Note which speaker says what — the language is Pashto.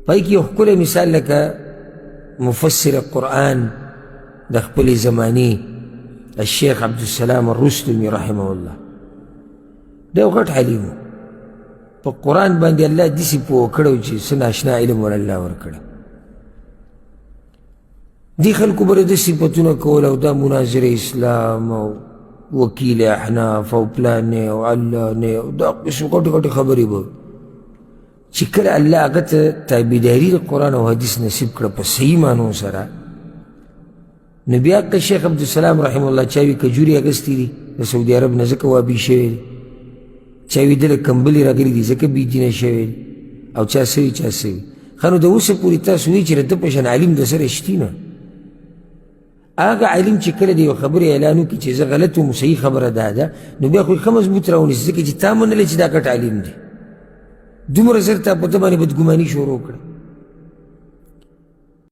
Speaker 1: پای کې یو ښکلی مثال لکه مفسر قرآن د خپلې زمانې الشیخ عبدالسلام الرستمي رحمه الله، دا یو غټ عالم و. په قرآن باندې الله داسې پوه کړی چې څه ناشنا علم ور الله ورکړی. دې خلکو به د صفتونه کول او دا مناظر اسلام او وکیل احناف او پلانې او علانې او دا قسم غټې غټې خبرې به، چې کله الله هغه ته تابعداري د قرآن او حدیث نصیب کړه په صحیح معنو سره، نو بیا که شیخ عبدالسلام رحمه الله چا وي کجورې اخیستې دي د سعودي عرب نه ځکه وابي شوی دی، چا وي دله کمبلې راغلي دي ځکه بېدینه شوی دی، او چا څه وي چا څه وي. ښه نو د اوسه پورې تاسو وایي چې د ده په شان عالم د سره شتي نه. هغه عالم چې کله د یو خبرې اعلان وکړي چې زه غلط وم، صحیح خبره دا ده، نو بیا خو یې ښه مضبوط راونیسي، ځکه چې تا منلی چې دا غټ عالم دی. دومره زر تا په ده باندې بدګماني شروع کړه.